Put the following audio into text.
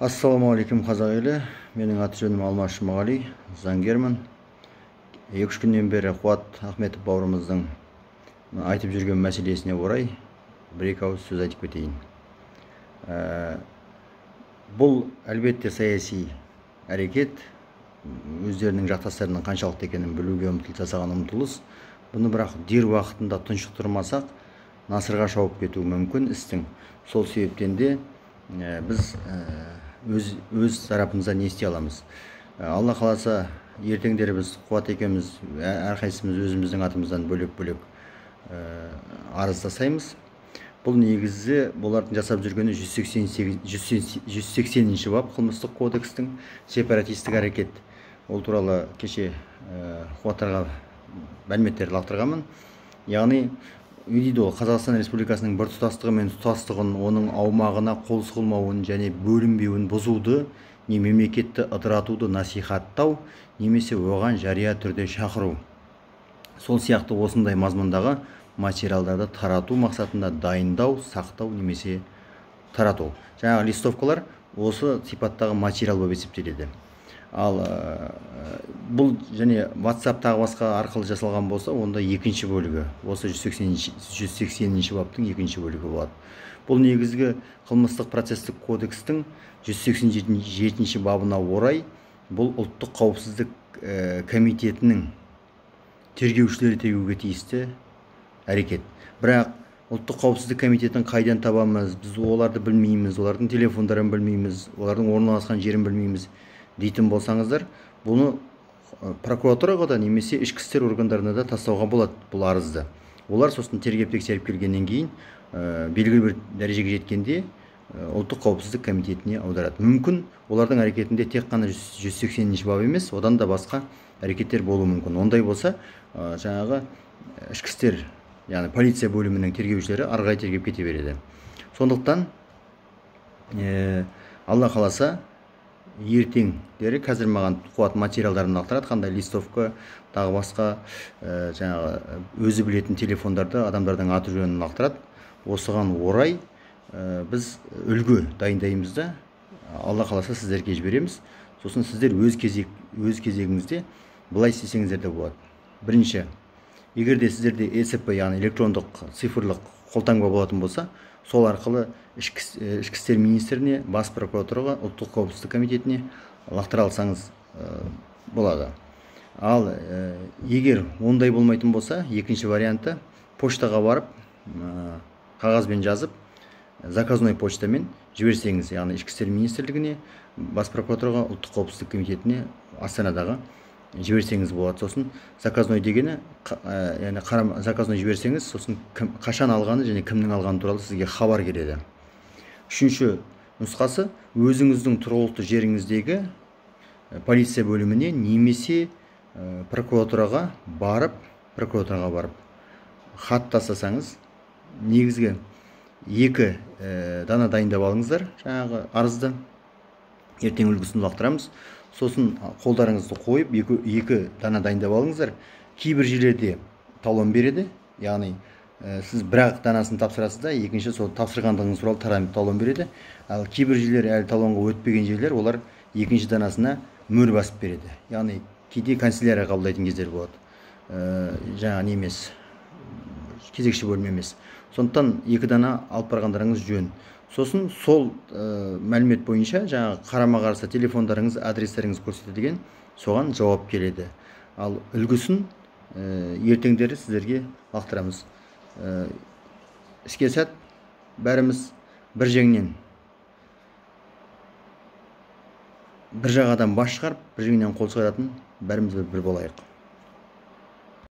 Ассалаумағалейкум, қазақ елі. Менің аты жөнім Алмас Жұмағали, заңгермін. 2-3 күннен бері Қуат Ахметов бауырымыздың айтып жүрген мәселесіне орай бір-екі ауыз сөз айтып кетейін. Бұл әлбетте саяси әрекет, өздерінің жақтастарының қаншалықты екенін білуге ұмтылыс жасаған ұмтылыс. Бұны бірақ дер уақытында тұншықтырмасақ, насырға шауып кетуі мүмкін істің. Сол себептен де біз өз тарапымыздан не істей аламыз? Алла қаласа, ертеңдері біз Қуат екеуміз әрқайсымыз өзіміздің атымыздан бөлек-бөлек арыз тастаймыз. Бұл негізі бұлардың жасап жүргені 180-ші бап қылмыстық кодекстің сепаратистік әрекет. Ол туралы кеше Қуаттарға мәліметтерді лақтырғанмын. Яғни дейді ол Қазақстан Республикасының біртұтастығы мен тұтастығын, оның аумағына қол сұғылмауын және бөлінбеуін бұзуды, не мемлекетті ыдыратуды насихаттау, немесе оған жария түрде шақыру. Сол сияқты осындай мазмұндағы материалдарды тарату мақсатында дайындау, сақтау немесе тарату. Жаңағы листовкалар осы сипаттағы материал болып есептеледі. Ал бұл және WhatsApp тағы басқа арқылы жасалған болса, онда екінші бөлігі, осы 180-ші баптың екінші бөлігі болады. Бұл негізгі қылмыстық процестік кодекстің 187-ші бабына орай, бұл ұлттық қауіпсіздік комитетінің тергеушілері тергеуге тиісті әрекет. Бірақ ұлттық қауіпсіздік комитетін қайдан табамыз, біз оларды білмейміз, олардың телефондарын білмейміз, олардың орналасқан жерін білмейміз дейтін болсаңыздар, бұны прокуратураға да немесе ішкі істер органдарына да тастауға болады бұл арызды. Олар сосын тергеп тексеріп келгеннен кейін белгілі бір дәрежеге жеткенде ұлттық қауіпсіздік комитетіне аударады. Мүмкін олардың әрекетінде тек қана 180-ші бап емес, одан да басқа әрекеттер болуы мүмкін. Ондай болса, жаңағы ішкі істер, яғни полиция бөлімінің тергеушілері ары қарай тергеп кете береді. Сондықтан Алла қаласа, ертеңдері қазір маған Қуат материалдарын лақтырады, қандай листовка, тағы басқа жаңағы өзі білетін телефондарды, адамдардың аты жөнін лақтырады. Осыған орай біз үлгі дайындаймыз да, Алла қаласа сіздерге жібереміз. Сосын сіздер өз кезегіңізде былай істесеңіздер де болады. Бірінші, егер де сіздерде ЭЦП, яғни электрондық цифрлық қолтаңба болатын болса, сол арқылы ішкі істер министріне, бас прокуратураға, ұлттық қауіпсіздік комитетіне лақтыра алсаңыз болады. Ал егер ондай болмайтын болса, екінші варианты поштаға барып, қағазбен жазып, заказной почтамен жіберсеңіз, яғни ішкі істер министрлігіне, бас прокуратураға, ұлттық қауіпсіздік комитетіне, Астанадағы жіберсеңіз болады. Сосын заказной дегені, яғни заказной жіберсеңіз, сосын қашан алғаны және кімнің алғаны туралы сізге хабар келеді. Үшінші нұсқасы, өзіңіздің тұрғылықты жеріңіздегі полиция бөліміне немесе прокуратураға барып хат тастасаңыз, негізгі 2 дана дайындап алыңыздар жаңағы арызды. Ертең үлгісін лақтырамыз. Сосын қолдарыңызды қойып, 2 дана дайындап алыңыздар. Кейбір жерлерде талон береді, яғни сіз бір-ақ данасын тапсырасыз да, екінші сол тапсырғандығыңыз туралы талон береді. Ал кейбір жерлер әлі талонға өтпеген жерлер, олар екінші данасына мөр басып береді. Яғни кейде канцелярия қабылдайтын кездер болады. Жаңа не емес, кезекші бөлім емес. Сондықтан 2 дана алып барғандарыңыз жөн. Сосын сол мәлімет бойынша жаңағы қарама-қарсы телефондарыңыз, адрестеріңіз көрсетілген, соған жауап келеді. Ал үлгісін ертеңдері сіздерге лақтырамыз. Іске сәт, бәріміз бір жеңнен, бір жағадан бас шығарып, бір жеңнен қол шығаратын бәріміз бір болайық.